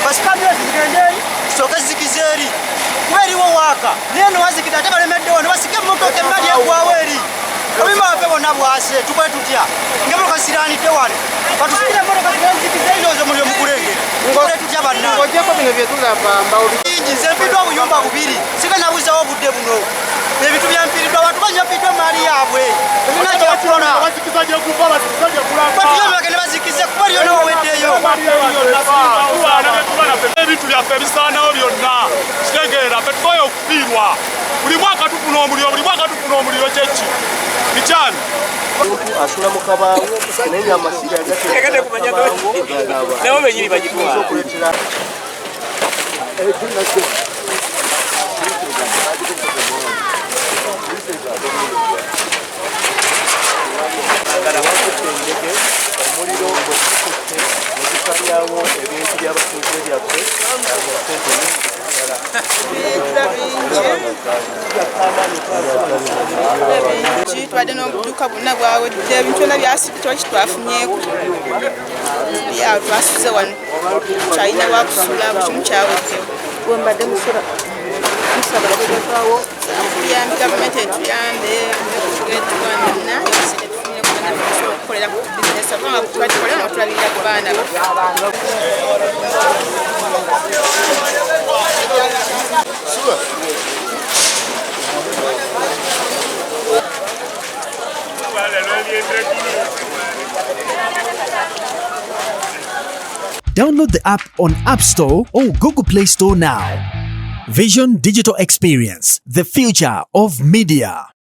Basipamyezi zigende eri, zisooke zizikize eri, kuba eriwo waaka, naye nowazikidde ate balemeddewo ne basika emmotoka, emmali egwawo eri, obuyumba bwaffe bwonna bwase. Tukole tutya ngaemmotoka zisiranidde wano? Batusikire emmotoka zigende zizikize eri, ndowooza omuliro mugulengera. Tukole tutya, bannange? Ng'ogyeko bino bye tulaba, mbawo. Bingi. Nze mpiddwa obuyumba bubiri, siganabuzawo obudde buno. Ebintu byampiiriddwa, abantu banyafiddwa emaali yaabwe, ebina kyakukola. Bazikiza gye kuva, bazikiza gye kulaba. Batuyo bagende bazikize, kuba lyona waweddeyo. Ebintu byaffe ebisaanawo byonna, kitegeera ffe tukoye okufiirwa. Buli mwaka tufuna omuliro, buli mwaka tufuna omuliro. Kyeki bikyami? Asula mu kabaawo, naye nga amasira Nabo benyini bagitwala. Okuleetera endege, omuliro bwe gukutte ne gusalyawo ebintu by'abatuuze byaffe nga sente nyingi ddala. Bingi, tubadde n'obuduuka bwonna bwawedde, ebintu byonna byasibye, tewaki twafunyeeko. Tuli awo, twasuze wano, kyalina wakusula, buli kimu kyaweddewo. Wembadde musula musaba kulekawo. Tuyambe, gavumenti etuyambe etuwanna esente tufunire kubanga tusobola okukolera ku bizinesi, kubanga tubatukolera nga tulabirira ku baana baffe. Download the app on App Store or Google Play Store now. Vision Digital Experience, the future of media.